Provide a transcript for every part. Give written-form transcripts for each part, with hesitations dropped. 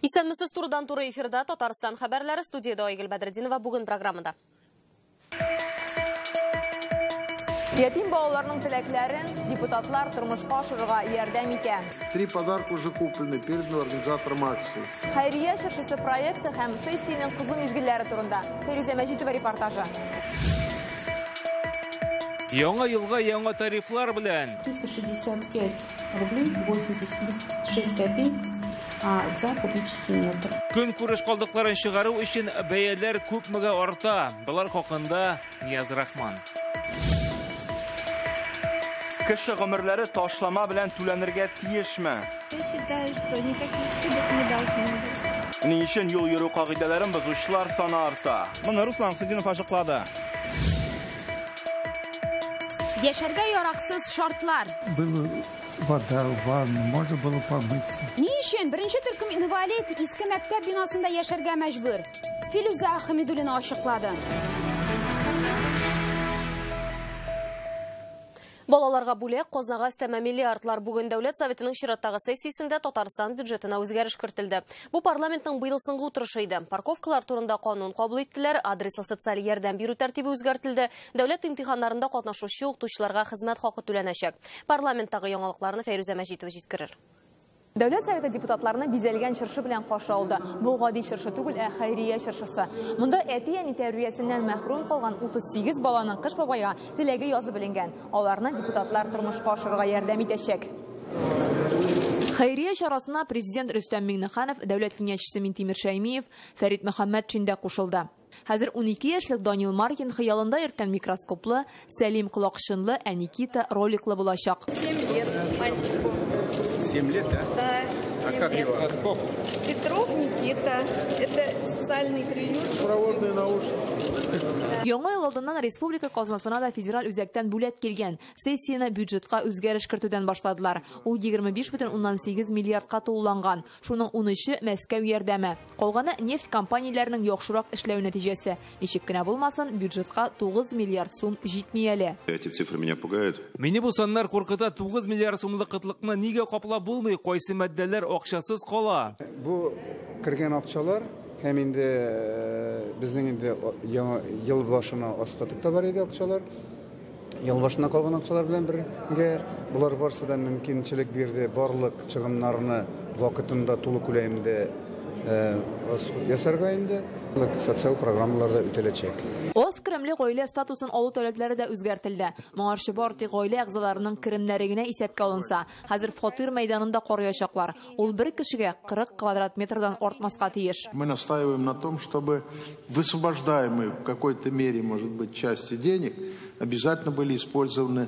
Исәнмесез, турыдан-туры эфирда Татарстан хәбәрләре, студиядә Айгөл Бәдретдинова, бүген программада. Ятим балаларның теләкләрен депутатлар тормышка ашырырга ярдәм итә. 3 подарка уже куплены, переданы организаторам акции. Хәйрия чыршысы проекты һәм сессиянең кызу мизгелләре турында Фәйрүзә Мәҗитова репортажы. Яңа елга яңа тарифлар белән. 365 рублей 86 копеек за кубический метр. Көнкүреш калдыкларын чыгару өчен бәяләр күпмегә арта. Болар хакында Нияз Рахман. Кеше гомерләре ташлама белән түләнергә тиешме? Я считаю, что никаких скидок не должно быть. Ни өчен юл йөрү кагыйдәләрен бозучылар саны арта? Моны Руслан Хусетдинов ачыклады. Яшәргә яраксыз шартлар. Было вода, ванна, можно было помыться. Ни өчен беренче төркем инвалид иске мәктәп бинасында яшәргә мәҗбүр? Филүзә Хәмидуллина ачыклады. Балаларга бүләк, казнага өстәмә миллиардлар. Бүген Дәүләт Советының чираттагы сессиясендә Татарстан бюджетына үзгәреш кертелде. Бу парламентның быел соңгы утырышы иде. Парковкалар турында канун кабул иттеләр, адреслы социаль ярдәм бирү тәртибе үзгәртелде. Дәүләт имтиханнарында катнашучы укытучыларга хезмәт хакы түләнәчәк. Парламенттагы яңалыкларны Фәйрүзә Мәҗитова җиткерер. Дәүләт Советы депутатларны бизәлгән чыршы белән каршы алды. Бу гади чыршы түгел, ә хәйрия чыршысы. Монда әти-әни тәрбиясеннән мәхрүм калган 38 баланың кыш бабайга теләге язып эленгән. Аларны депутатлар тормышка ашырырга ярдәм итәчәк. Хәйрия чарасына президент Рөстәм Миңнеханов, дәүләт киңәшчесе Минтимер Шәймиев, Фәрит Мөхәммәтшин дә кушылды. Хәзер 12 яшьлек Данил Маркин хыялында йөрткән микроскоплы, Сәлим колакчынлы, ә Никита роликлы булачак. 7 лет мальчику. 7 лет, да? Да. А как его? Петров Никита. Это социальный приют. Проводные наушники. Яңа ел алдыннан республика казнасына да федераль үзәктән бүләк килгән. Сессияне бюджетка үзгәреш кертүдән башладылар. Ул 25,8 миллиардка тулыланган. Шуның 13-е Мәскәү ярдәме. Калганы нефть компанияләренең яхшырак эшләү нәтиҗәсе. Ничек кенә булмасын, бюджетка 9 миллиард сум җитми әле. Эти цифры меня пугают. Мине бу саннар куркыта. 9 миллиард сумлык кытлыкны нигә каплап булмый? Кайсы маддәләр акчасыз кала? Бу кергән акчалар һәм инде безнең инде яңа ел башына остатып та бар иде акчалар. Ел башына калган акчалар белән бергә булар барсы да мөмкинчелек бирде барлык чыгымнарны вакытында тулы күләмдә ясарга инде. Социаль программалар да үтәләчәк. Аз керемле гаилә статусын алу таләпләре дә үзгәртелде. Моңарчы бар тик гаилә әгъзаларының керемнәре генә исәпкә алынса, хәзер фатир мәйданында караячаклар. Ул бер кешегә 40 квадрат метрдан артмаска тиеш. Мы настаиваем на том, чтобы высвобождаемые в какой-то мере, может быть, части денег обязательно были использованы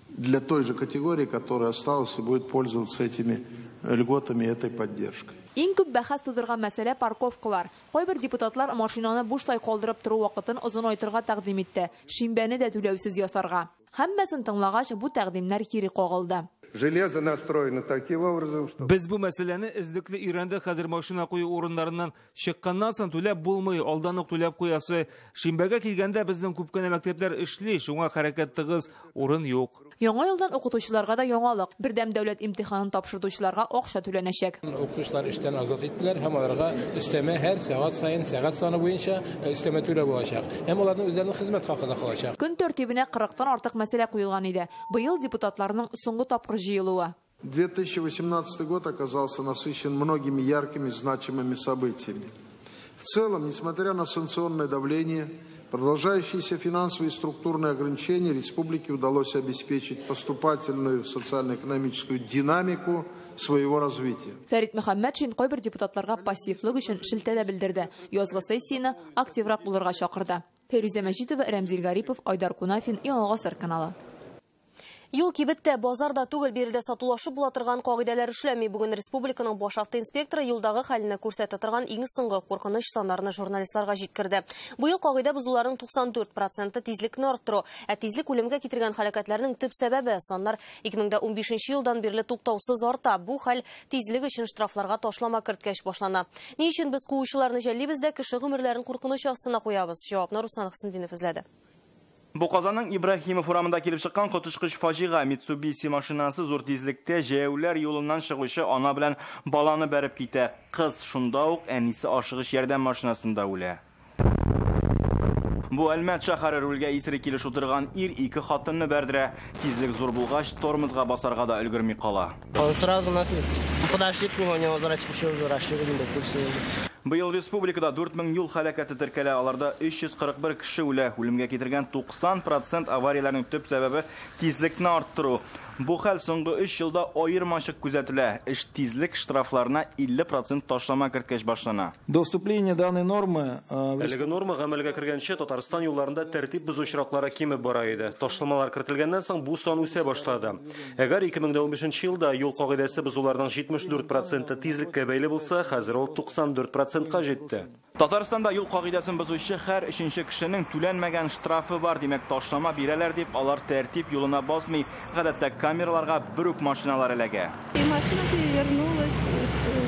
для той же категории, которая осталась и будет пользоваться этими льготами, этой поддержкой. Иң күп бәхәс тудырган мәсьәлә парковкалар. Кайбер депутатлар машинаны бушлай калдырып тору вакытын озынайтырга тәкъдим итте. Шимбәне дә түләүсез ясарга. Һәммәсен тыңлагач, бу тәкъдимнәр кире кагылды. Железо настроено таким образом, что Без бу мәсьәләне эзлекле өйрәндек. Хәзер машина кую урыннарыннан чыкканнан соң түләп булмый, алдан ук түләп куясы. Шимбәгә килгәндә безнең күп кенә мәктәпләр эшли, шуңа хәрәкәт тыгыз, урын юк. Яңа елдан укытучыларга да яңалык. Бердәм дәүләт имтиханын тапшыручыларга акча түләнәчәк. Укытучылар эштән азат иттеләр һәм аларга өстәмә һәр сәгать саен сәгать саны буенча өстәмә түләү булачак. Һәм аларның үзләренең хезмәт хакы да калачак. Көн тәртибенә 40-тан артык мәсьәлә куелган иде. Быел депутатларның соңгы тапкыр җыелуы. 2018 год оказался насыщен многими яркими, значимыми событиями. В целом, несмотря на санкционное давление, продолжающиеся финансовые и структурные ограничения, республике удалось обеспечить поступательную социально-экономическую динамику своего развития. Фәрит Мөхәммәтшин кайбер депутатларга пассивлык өчен шелтә дә белдерде. Язгы сессияне активрак булырга чакырды. Фәйрүзә Мәҗитова, Рәмзил Гарипов, Айдар Кунафин, Яңа Гасыр каналы. Юл кибеттә, базарда түгел, биредә сатулашып була торган кагыйдәләр эшләми. Бүген республиканың баш автоинспекторы юлдагы хәленә күрсәтә торган иң соңгы куркыныч саннарны журналистларга җиткерде. Быел кагыйдә бозуларның 94% тизлекне арттыру, ә тизлек үлемгә китергән һәлакәтләрнең төп сәбәбе. Саннар 2015 елдан бирле туктаусыз арта. Бу хәл тизлек өчен штрафларга ташлама керткәч башлана. Ни өчен без куучыларны жәллибез дә кеше гомерләрен куркыныч астына куябыз? Җавапны Руслан Хөснетдинов эзләде. Бу Казанның Ибраһимов урамында килеп чыккан коточкыч фаҗига. Mitsubishi машинасы зур тизлектә җәяүләр юлыннан чыгучы ана белән баланы бәреп китә. Кыз шунда ук әнисе ашыгыч ярдәм машинасында үлә. Бу Әлмәт шәһәре рульгә исерек килеш утырган ир ике хатынны бәрдерә. Тизлек зур булгач, тормозга басарга да өлгерми кала. Он сразу нас подошли к нему, у него зрачки еще уже расширены, пульсы. Быел республикада 4000 юл һәлакәте теркәлә, аларда 341 кеше үлә. Үлемгә китергән 90% аварияләрнең төп сәбәбе тизлекне арттыру. Бу хәл соңгы 3 елда аермачык күзәтелә. Эш тизлек штрафларына 50% ташлама керткәч башлана. До вступления данной нормы Әлеге норма гамәлгә кергәнче Татарстан юлларында тәртип бозу очраклары кимеп бара иде. Ташламалар кертелгәннән соң бу сан үсә башлады. Әгәр 2015 елда юл кагыйдәсе бозуларның 74% тизлеккә бәйле булса, хәзер ул 94%-ка җитте. Татарстанда юл кагыйдәсен бозучы һәр өченче кешенең түләнмәгән штрафы бар, димәк ташлама бирәләр дип алар тәртип юлына басмый. Гадәттә камераларга бер үк машиналар эләгә. И машина перевернулась,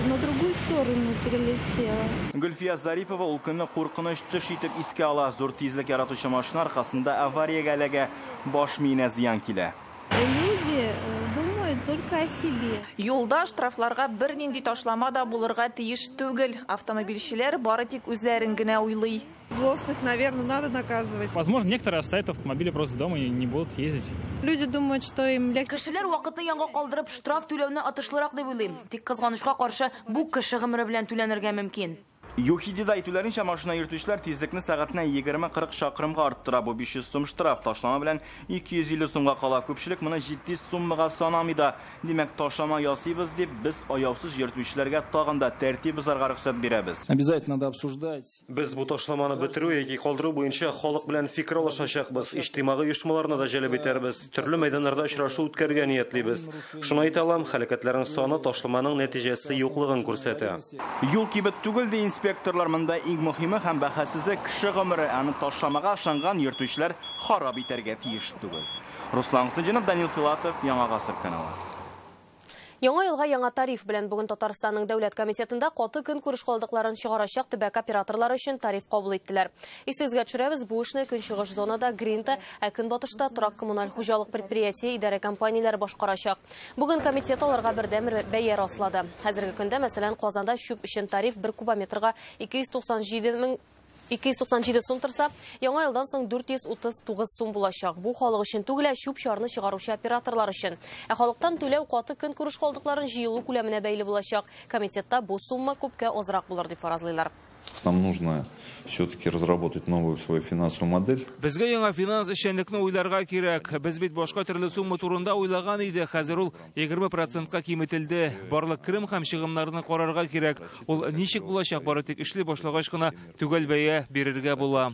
на другую сторону перелетела. Гөлфия Зарипова ул көнне куркыныч төш итеп искә ала. Зур тизлек яратучы машина аркасында авариягә эләгә, баш миенә зыян килә. Люди думают только о себе. Юлда штрафларга бернинди ташлама да булырга тиеш түгел. Автомобильчеләр бары тик үзләрен генә уйлый. Злостных, наверное, надо наказывать. Возможно, некоторые оставят автомобили просто дома и не будут ездить. Люди думают, что им легче. Кешеләр вакытны янга калдырып штраф түләүне отышлырак дип уйлыйм. Тик кызганычка каршы бу кеше гомере белән түләнергә мөмкин. ЮХИДИда әйтүләренчә, машина йөртүчеләр тизлекне сәгатенә 20-40 чакрымга арттыра. Бу 500 сум штраф, ташлама белән 250 сумга кала. Күпчелек моны җитди суммага санамый да. Димәк, ташлама ясыйбыз дип без аяусыз йөртүчеләргә тагын да тәртип бозарга рөхсәт бирәбез. Обязательно надо обсуждать. Без бу ташламаны бетерү яки калдыру буенча халык белән фикер алышачакбыз, иҗтимагый оешмаларны да җәлеп итәрбез, төрле мәйданнарда очрашу үткәрергә ниятлибез. Шуны әйтә алам, һәлакәтләрнең саны ташламаның нәтиҗәсе юклыгын күрсәтә. Юл кибет түгел ди инспекторлар, монда иң мөһиме һәм бәхәссезе кеше гомере, аны ташламага ышанган йөртүчеләр харап итәргә тиеш түгел. Руслан Хуснуллинов, Данил Филатов, Яңа Гасыр каналы. Яңа елга яңа тариф белән бүген Татарстанның дәүләт комитетында каты көнкүреш калдыкларын чыгарачак төбәк операторлары өчен тариф кабул иттеләр. Исегезгә төшерәбез, бу эшне көнчыгыш зонада Гринта, ә көнбатышта торак коммуналь хуҗалык предприятие идарә компанияләре башкарачак. Бүген комитет аларга бердәм бәя раслады. Хәзерге көндә, мәсәлән, Казанда чүп өчен тариф 1 кубометрга 297 сум торса, яңа елдан соң 439 сум булачак. Бу халык өчен түгел, ә чүп-чарны чыгаручы операторлар өчен. Ә халыктан түләү каты көнкүреш калдыкларын җыелу күләменә бәйле булачак. Комитетта бу сумма күпкә азрак булыр дип фаразлыйлар. Нам нужно все-таки разработать новую свою финансовую модель. Безгә яңа финанс эшчәнлекне уйларга кирәк. Без бит башка төрле сумма турында уйлаган иде. Хәзер ул 20%-ка киметелде. Барлык керем һәм чыгымнарны карарга кирәк. Ул ничек булачак, бары тик эшли башлагач кына төгәл бәя бирергә була.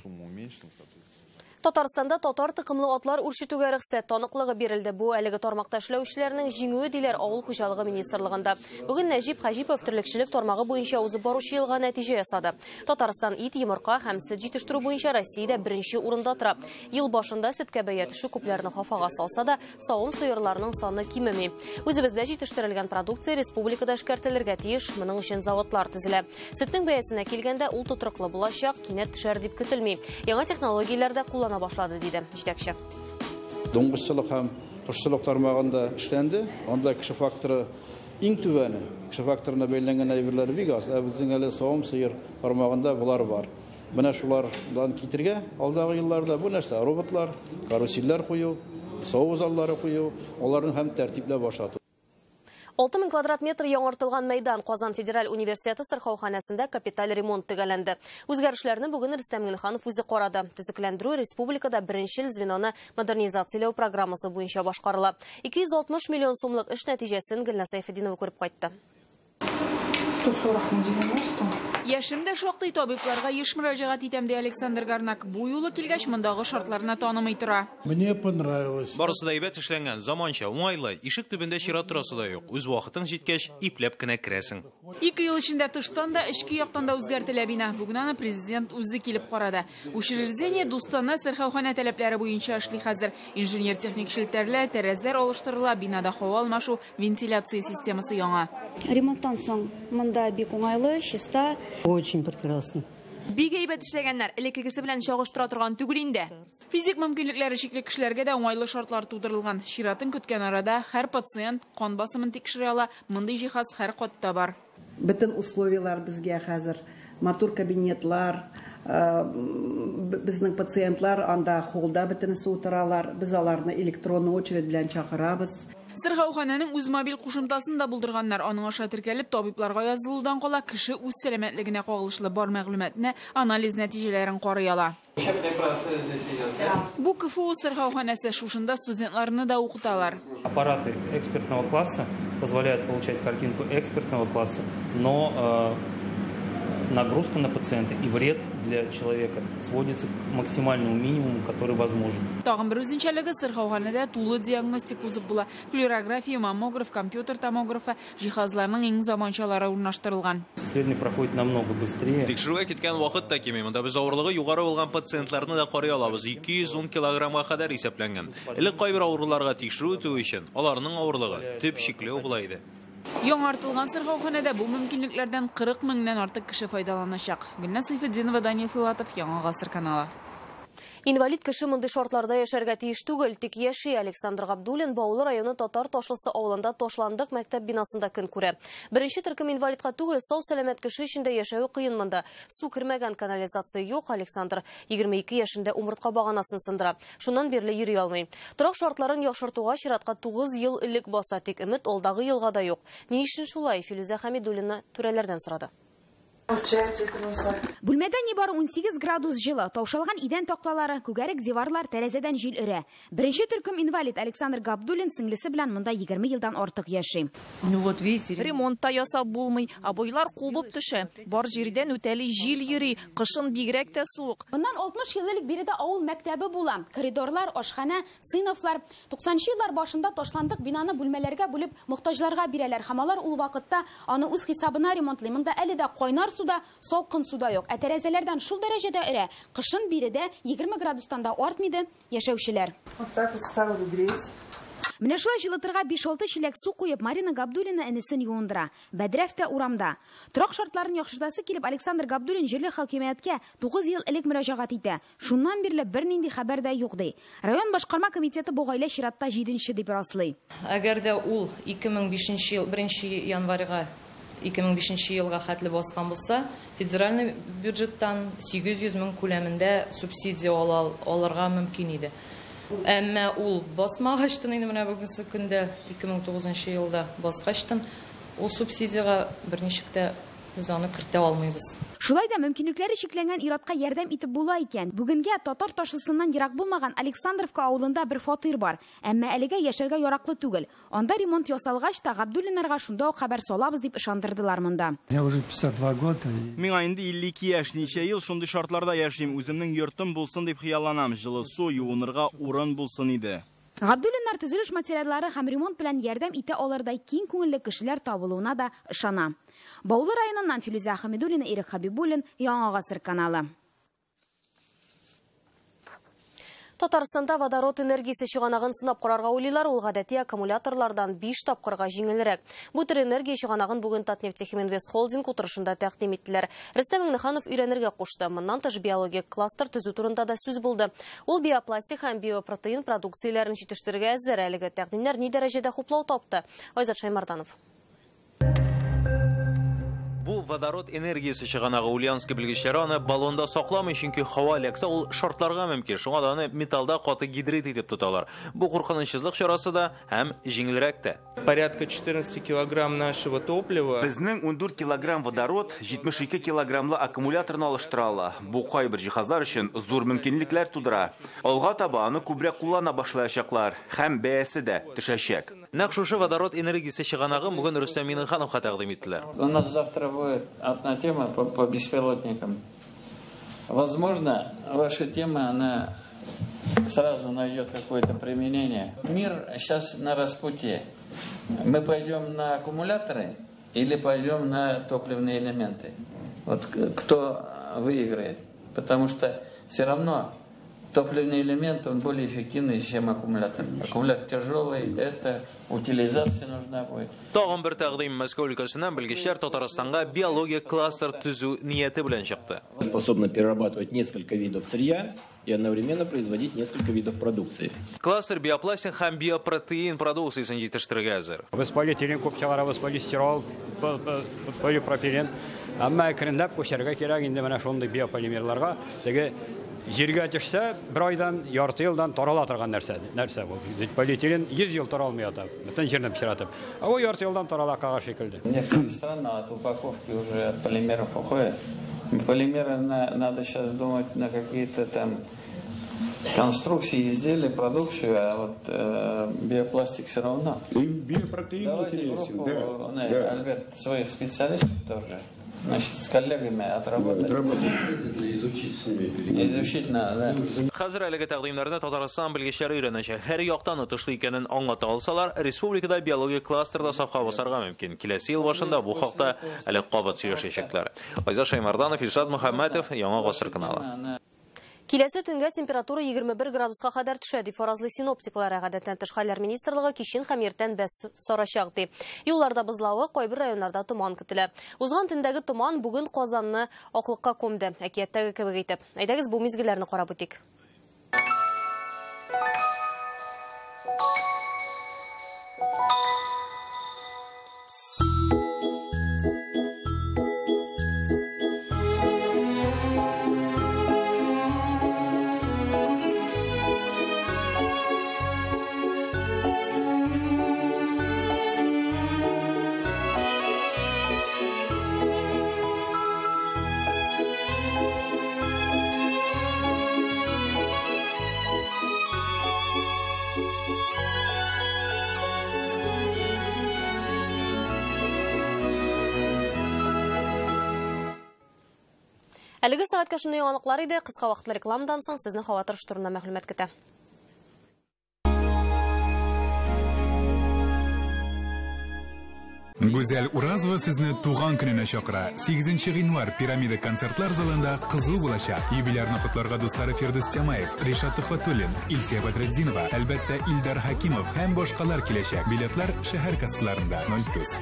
Татарстанда татар токымлы атлар үрчетүгә рөхсәт таныклыгы бирелде. Бу әлеге тармакта эшләүчеләрнең җиңүе диләр Авыл хуҗалыгы министрлыгында. Бүген Нәҗип Хаҗипов терлекчелек тармагы буенча узып баручы елга нәтиҗә ясады. Татарстан ит, йомырка һәм сөт җитештерү буенча Россиядә беренче урында тора. Ел башында сөткә бәя төшү күпләрне хафага салса да, савым сыерларының саны кимеми. Үзебездә җитештерелгән продукция республикада эшкәртелергә тиеш, моның өчен заводлар төзелә. Сөтнең бәясенә килгәндә ул тотрыклы булачак, кинәт төшәр дип көтелми. Яңа технологияләр дә куллана башлады, диде җитәкче. Дуңгызчылык һәм кошчылык тармагында эшләнде. Анда кеше факторы иң түбәне, кеше факторына бәйләнгән әйберләр бик аз. Ә безнең әле савым сыер тармагында болар бар. Менә шулардан китергә алдагы елларда бу нәрсә роботлар, карусельләр кую, саву заллары кую, аларны һәм тәртипләп ашату. 6000 квадрат метр яңартылган мәйдан Казан федераль университеты сырхауханәсендә капиталь ремонт төгәлләнде. Үзгәрешләрне бүген Рөстәм Миңнеханов үзе карады. Төзекләндерү республикада беренчел звеноны модернизацияләү программасы буенча башкарыла. 260 миллион сумлык эш нәтиҗәсен Гөлназ Сәйфетдинова күреп кайтты. 140 на 90. Яшем дә шактый, табибларга еш мөрәҗәгать итәм, ди Александр Гарнак. Бу юлы килгәч, мондагы шартларны танымый тора. Мне понравилось. Барысы да әйбәт эшләнгән, заманча, уңайлы. Ишек төбендә чират торасы да юк. Үз вакытың җиткәч, ипләп кенә керәсең. 2 ел эчендә тыштан да, эчке яктан да үзгәртелә бина. Бүген аны президент үзе килеп карады. Учреждение дустанә сырхауханә таләпләре буенча эшли хәзер. Инженер-техник челтәрләр, тәрәзләр алыштырыла, бинада һава алмашу, вентиляция системасы яңа. Ремонттан соң монда бик уңайлы, чиста. Очень прекрасно. Бик әйбәт эшләгәннәр, элеккегесе белән чагыштыра торган түгел инде. Физик мөмкинлекләре чикле кешеләргә дә уңайлы шартлар тудырылган. Чиратын көткән арада һәр пациент кан басымын тикшерә ала. Мондый җиһаз һәр катта бар. Бөтен условиялар безгә хәзер, матур кабинетлар, безнең пациентлар анда холда бөтенесе утыралар. Без аларны электронный очередь белән чакырабыз. Сырхаухананың үз мобиль кушымтасын да булдырганнар. Аның аша теркәлеп табибларга язылудан кала кеше үз сәламәтлегенә кагылышлы бар мәгълүматны, анализ нәтиҗәләрен карый ала. Бу КФУ сырхауханасы, шушында студентларны да укыталар. Аппараты экспертного класса позволяют получать картинку экспертного класса, но нагрузка на пациента и вред для человека сводится к максимальному минимуму, который возможен. Тагын бер үзенчәлеге сырхауханада тулы диагностик узып була. Флюорография, маммограф, компьютер томографы җиһазларның иң заманчалары урнаштырылган. Исследование проходит намного быстрее. Тикшерүгә киткән вакыт та кими. Монда без авырлыгы югары булган пациентларны да карый алабыз. 210 килограммга кадәр исәпләнгән. Элек кайбер авыруларга тикшерү үтү өчен аларның авырлыгы төп чикләү була иде. Яңартылган сырхауханада бу мөмкинлекләрдән 40 меңнән артык кеше файдаланачак. Гөлназ Сайфетдинова, Данил Филатов, Яңа Гасыр каналы. Инвалид кеше мондый шартларда яшәргә тиеш түгел, тик яши. Александр Габдуллин Баулы районы Татар Ташлысы авылында ташландык мәктәп бинасында көн күрә. Беренче төркем инвалидка түгел, сау сәламәт кеше өчен дә яшәве кыен монда. Су кермәгән, канализация юк. Александр 22 яшендә умыртка баганасын сындыра. Шуннан бирле йөри алмый. Торак шартларын яхшыртуга чиратка 9 ел элек баса, тик өмет алдагы елга да юк. Ни өчен шулай? Филүзә Хәмидуллина түрәләрдән сорады. Бүлмәдә нибары 18 градус җылы, таушалган идән такталары, күгәрек диварлар, тәрәзәдән җил өрә. Беренче төркем инвалид Александр Габдуллин сеңлесе белән монда 20 елдан артык яши. Ремонт та ясап булмый, обойлар кубып төшә. Бар җирдән үтәли җил йөри, кышын бигрәк тә суык. Моннан 60 ел элек биредә авыл мәктәбе була. Коридорлар, ашханә, сыйныфлар. 90 еллар башында ташландык бинаны бүлмәләргә бүлеп мохтаҗларга бирәләр. Һәм алар ул вакытта аны үз хисабына ремонтлый. Монда әле дә кайнар суда, салкын суда юк. Ә тәрәзәләрдән шул дәрәҗәдә өрә. Кышын биредә 20 градустан да артмый яшәүчеләр. Вот так вот ставлю греть. Менә шулай җылытырга 5-6 чиләк су куеп Марина Габдуллина энесен юындыра. Бәдрәф тә урамда. Торак шартларын яхшыртасы килеп Александр Габдуллин җирле хакимияткә 9 ел элек мөрәҗәгать итә. Шуннан бирле бернинди хәбәр дә юк ди. Район башкарма комитеты бу гаилә чиратта 7-нче дип раслый. Әгәр дә ул 2005 ел 1 январьга 2005 елга хәтле баскан булса, федеральный бюджеттан 800 мең күләмендә субсидия алырга мөмкин иде. Әмма ул басмагачтын, инде менә бүгенге көндә 2009 елда баскачтын, ул субсидияга берничек тә без аны кертә алмыйбыз. Шулай да мөмкинлекләре чикләнгән иратка ярдәм итеп була икән. Бүгенгә Татар Ташлысыннан ерак булмаган Александровка авылында бер фатир бар. Әмма әлегә яшәргә яраклы түгел. Анда ремонт ясалгач та Габдуллиннарга шунда ук хәбәр салабыз дип ышандырдылар монда. Мне уже 52 года. Миңа инде 52 яшь, ничә ел шундый шартларда яшим. Үземнең йортым булсын дип хыялланам. Җылы су, юынырга урын булсын иде. Габдуллиннар төзелеш материаллары һәм ремонт белән ярдәм итә алырдай киң күңелле кешеләр табылуына да ышана. Баулы районыннан Филүзә Хәмидуллина, Ирек Хабибуллин, Яңа Гасыр каналы. Татарстанда водород энергиясе чыганагын сынап карарга уйлыйлар. Ул гадәти аккумуляторлардан 5 тапкырга җиңелрәк. Бу төр энергия чыганагын бүген Татнефтехиминвест холдинг утырышында тәкъдим иттеләр. Рөстәм Миңнеханов өйрәнергә кушты. Моннан тыш биологик кластер төзү турында да сүз булды. Ул биопластик һәм биопротеин продукцияләрен җитештерергә әзер. Әлеге тәкъдимнәр ни дәрәҗәдә хуплау тапты? Айзат Шаймарданов. Бу водород энергиясе чыганагы. Ульяновск белгечләре аны баллонда сакламый, чөнки һава эләксә ул шартларга мөмкин. Шуңа да аны металлда каты гидрид итеп тоталар. Бу куркынычсызлык чарасы да һәм җиңелрәк тә. Порядка 14 килограмм нашего топлива. Безнең 14 килограмм водород 72 килограммлы аккумуляторны алыштыра ала. Бу кайбер җиһазлар өчен зур мөмкинлекләр тудыра. Алга таба аны күбрәк куллана башлаячаклар һәм бәясе дә төшәчәк. Нәкъ шушы водород энергиясе чыганагын бүген Рөстәм Миңнехановка тәкъдим иттеләр. У нас завтра будет одна тема по беспилотникам. Возможно, ваша тема, она сразу найдет какое-то применение. Мир сейчас на распутье. Мы пойдем на аккумуляторы или пойдем на топливные элементы? Вот кто выиграет? Потому что все равно Топливный элемент, он более эффективный, чем аккумулятор. Аккумулятор тяжелый, это утилизация нужна будет. Тагын бер тәкъдим: Мәскәү өлкәсеннән белгечләр Татарстанга биологик кластер төзү нияте белән чыкты. Способна перерабатывать несколько видов сырья и одновременно производить несколько видов продукции. Кластер биопластик һәм биопротеин продукциясен җитештерергә әзер. Без полиэтилен күп чыгарабыз, полистирол, полипропилен. Әмма әкренләп күчәргә кирәк инде менә шундый биополимерларга. Теге җиргә төшсә, бер айдан, ярты елдан тарала торган нәрсә бу. Полиэтилен 100 ел таралмый ята, бөтен җирне пычратып. Ә ул ярты елдан тарала кагаз шикелле. Некоторые страны от упаковки уже от полимеров уходят. Полимеры надо сейчас думать на какие-то там конструкции, изделия, продукцию, а вот биопластик все равно. И биопротеин. Давайте интересен, группу, да, да. Альберт, своих специалистов тоже. Значит, с коллегами отработать. Да, отработать. Изучить с ними. Изучить надо, да. Хәзер әлеге тәкъдимнәрне Татарстан белгечләре өйрәнәчәк. Һәр яктан отышлы икәнен аңлата алсалар, республикада биологик кластерда сафка басарга мөмкин. Киләсе ел башында бу хакта әле кабат сөйләшәчәкләр. Айзат Шаймарданов, Илшат Мөхәммәтов, Яңа Гасыр каналы. Киләсе төнгә температура 21 градуска кадәр төшә, дип фаразлый синоптиклар. Гадәттән тыш хәлләр министрлыгы кичен һәм иртән бәс сарачак ди. Юлларда бозлавы, кайбер районнарда томан көтелә. Узган төндәге томан бүген Казанны аклыкка күмде, әкияттәге кебек итеп. Әйдәгез бу мизгелләрне карап үтик. Әлеге сәгатькә шундый яңалыклар иде. Кыска вакытлы рекламадан соң сезне һава торышы турында мәгълүмат көтә. Гүзәл Уразова сезне туган көненә чакыра. 8 гыйнвар Пирамида концертлар залында кызу булачак. Юбилярны котларга дуслары Фирдүс Тямаев, Ришат Тухватуллин, Илсия Бәдретдинова, әлбәттә Илдар Хакимов һәм башкалар киләчәк. Билетлар шәһәр кассаларында 0+.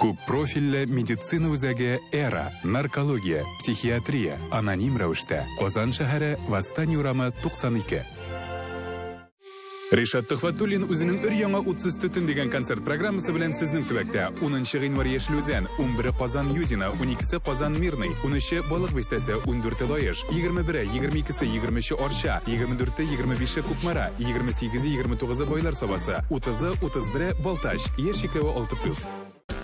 Күп профильле медицина үзәге «Эра», наркология, психиатрия, аноним рәвештә. Казан шәһәре, Восстание урамы 92. Ришат Тухватуллин үзенең өр-яңа утсыз төтен дигән концерт программасы белән сезнең төбәктә. 10 гыйнвар Яшел Үзән, 11 Казан Юдино, 12 Казан Мирный, 13 Балык Бистәсе, 14 Лаеш, 21, 22, 23 Арча, 24, 25 Кукмара, 28, 29 Байлар Сабасы, 30, 31 Балтач. Яшь чикләве 6+.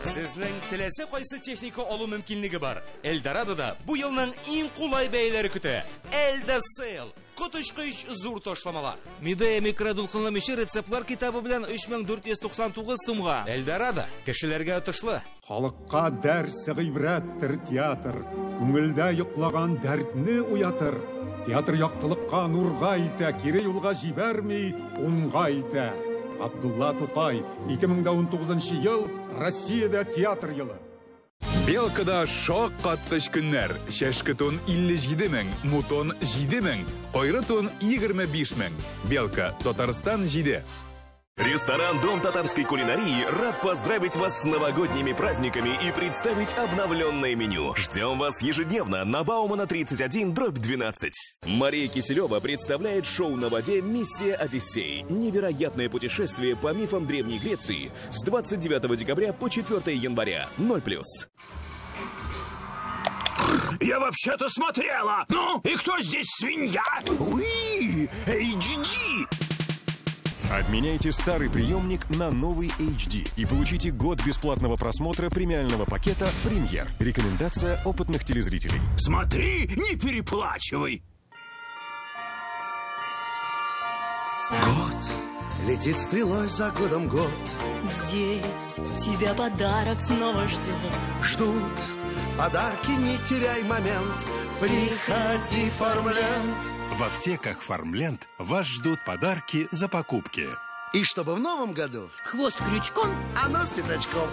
Сезнең теләсә кайсы техника алу мөмкинлеге бар. Эльдорадода бу елның иң кулай бәяләре көтә. Эльда Сейл. Коточкыч зур ташламалар. Медея микродулкынлы миче рецептлар китабы белән 3499 сумга. Эльдорадо кешеләргә отышлы. Халыкка дәрс гыйбрәттер театр. Күңелдә йоклаган дәртне уятыр. Театр яктылыкка, нурга илтә, кире юлга җибәрми, уңга илтә. Абдулла Тукай, 2019 ел, Россиядә театр елы. Белкада шаккаткыч көннәр. Чәшке тон 57 мең, мутон 7 мең, кайры тон 25 мең. Белка, Татарстан 7. Ресторан «Дом татарской кулинарии» рад поздравить вас с новогодними праздниками и представить обновленное меню. Ждем вас ежедневно на Баумана 31/12. Мария Киселева представляет шоу на воде «Миссия Одиссей». Невероятное путешествие по мифам Древней Греции с 29 декабря по 4 января. 0+. Я вообще-то смотрела! Ну, и кто здесь свинья? Уи! HD! Обменяйте старый приемник на новый HD и получите год бесплатного просмотра премиального пакета «Премьер». Рекомендация опытных телезрителей. Смотри, не переплачивай! Год летит стрелой за годом год. Здесь тебя подарок снова ждет. Ждут подарки, не теряй момент. Приходи, Фармленд. В аптеках Фармленд вас ждут подарки за покупки. И чтобы в новом году хвост крючком, а нос пятачком.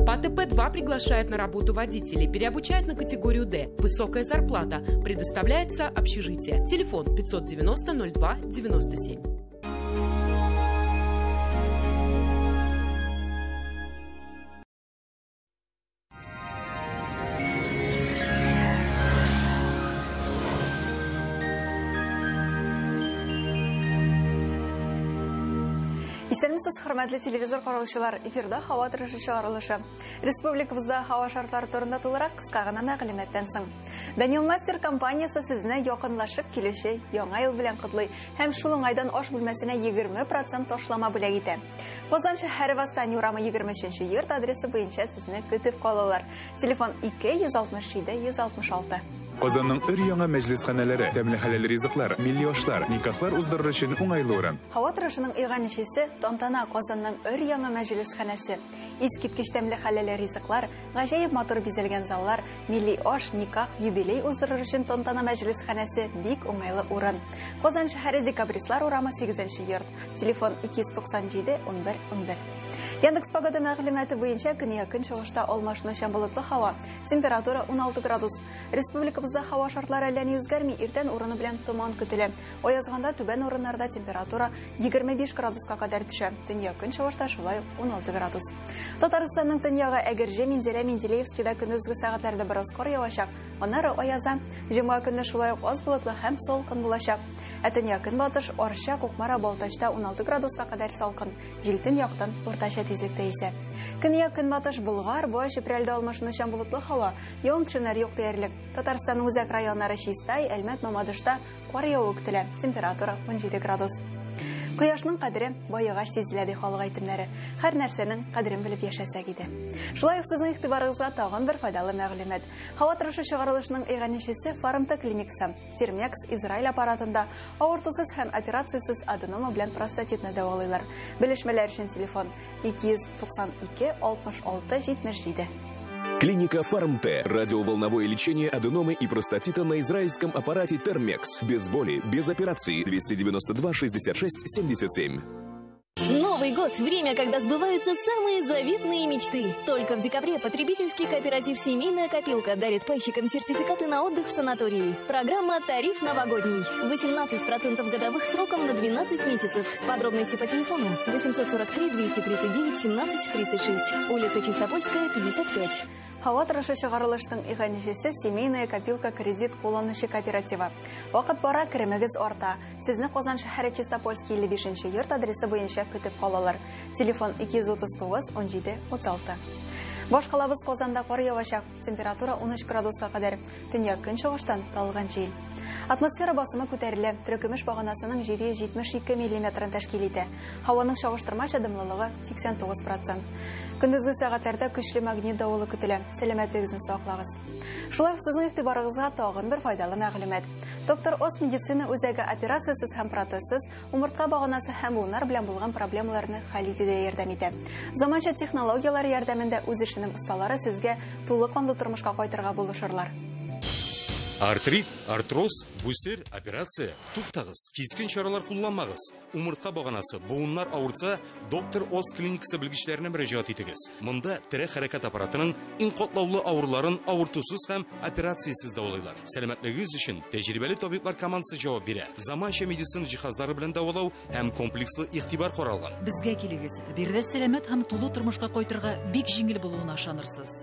ПАТП-2 приглашает на работу водителей, переобучает на категорию «Д». Высокая зарплата. Предоставляется общежитие. Телефон 590 02 97. Исәнмесез, хөрмәтле телевизор караучылар, эфирда һава торышы чыгарылышы. Республикабызда һава шартлары турында тулырак кыска гына мәгълүматтан соң. Данил Мастер компаниясе сезне якынлашып килүче яңа ел белән котлый һәм шул уңайдан аш бүлмәсенә 20% ташлама бүләк итә. Казан шәһәре Восстание урамы 23 йорт адресы буенча сезне көтеп калалар. Телефон 2 167 166. Казанның өр-яңа мәҗлесханәләре, тәмле хәләл ризыклар, милли ашлар, никахлар уздырыр өчен уңайлы урын. Һава торышының иганәчесе Тантана Казанның өр-яңа мәҗлесханәсе. Искиткеч тәмле хәләл ризыклар, гаҗәеп матур бизәлгән заллар, милли аш, никах, юбилей уздырыр өчен Тантана мәҗлесханәсе бик уңайлы урын. Казан шәһәре Декабристлар урамы 8 йорт. Телефон 297 11 11. Яндекс погода мәгълүматы буенча көньяк-көнчыгышта алмашынучан болытлы һава. Температура 16 градус. Республикабызда һава шартлары әллә ни үзгәрми, иртән урыны белән томан көтелә. Аязганда түбән урыннарда температура 25 градуска кадәр төшә. Төньяк-көнчыгышта шулай ук 16 градус. Татарстанның төньягы Әгерҗе, Минзәлә, Менделеевскида көндезге сәгатьләрдә бераз кар явачак. Аннары аяза. Җомга көнне шулай ук аз болытлы һәм салкын булачак. Ә төньяк-көнбатыш, Арча, Кукмара, Балтачта 16 градуска кадәр салкын. Җил төньяктан уртача тизлектә исә. Көньяк-көнбатыш Болгар, Буа, Чүпрәлдә алмашынучан болытлы һава, явым-төшемнәр юк диярлек. Татарстанның үзәк районнары Чистай, Әлмәт, Мамадышта кар явуы көтелә. Температура 17 градус. Кояшның кадере баегач сизелә, ди халык әйтемнәре. Һәр нәрсәнең кадерен белеп яшәсәк иде. Шулай ук сезнең игътибарыгызга тагын бер файдалы мәгълүмат. Һава торышы чыгарылышының иганәчесе Фармта клиникасы. Термекс Израиль аппаратында авыртусыз һәм операциясез аденома белән простатитны дәвалыйлар. Белешмәләр өчен телефон 292 66 77. Клиника Фарм-Т. Радиоволновое лечение аденомы и простатита на израильском аппарате Термекс. Без боли, без операции. 292 66 77. Новый год – время, когда сбываются самые заветные мечты. Только в декабре потребительский кооператив «Семейная копилка» дарит пайщикам сертификаты на отдых в санатории. Программа «Тариф новогодний». 18% годовых сроком на 12 месяцев. Подробности по телефону 843 239 17 36. Улица Чистопольская, 55. Һава торышы чыгарылышының иганәчесе «Семейная копилка» кредит кулланучы кооперативы. Вакыт бара, керемегез арта. Сезне Казан шәһәре Чистопольский 55 йорт адресы буенча көтеп калалар. Телефон 239 17 36. Башкалабыз Казанда кар явачак. Температура 13 градуска кадәр. Төньяк-көнчыгыштан талгын җил. Атмосфера басымы күтәрелә. Терекөмеш баганасының 772 миллиметрын тәшкил итә. Һаваның чагыштырмача дымлылыгы 89%. Көндезге сәгатьләрдә көчле магнит давылы көтелә. Сәламәтлегегезне саклагыз. Шулай ук сезнең игътибарыгызга тагын бер файдалы мәгълүмат. Доктор Ос медицина үзәге операциясез һәм протезсыз умыртка баганасы һәм буыннар белән булган проблемаларны хәл итүдә ярдәм итә. Заманча технологияләр ярдәмендә үз эшенең осталары сезгә тулы канлы тормышка кайтырга булышырлар. Артрит, артроз, бүсер, операция. Туктагыз, кискен чаралар кулланмагыз. Умыртка баганасы, буыннар авыртса, доктор Ос клиникасы белгечләренә мөрәҗәгать итегез. Монда тере хәрәкәт аппаратының иң катлаулы авыруларын авыртусыз һәм операциясез дәвалыйлар. Сәламәтлегегез өчен тәҗрибәле табиблар командасы җавап бирә. Заманча медицина җиһазлары белән дәвалау һәм комплекслы игътибар каралган. Безгә килегез. Биредә сәламәт һәм тулы тормышка кайтырга бик җиңел булуына ышанырсыз.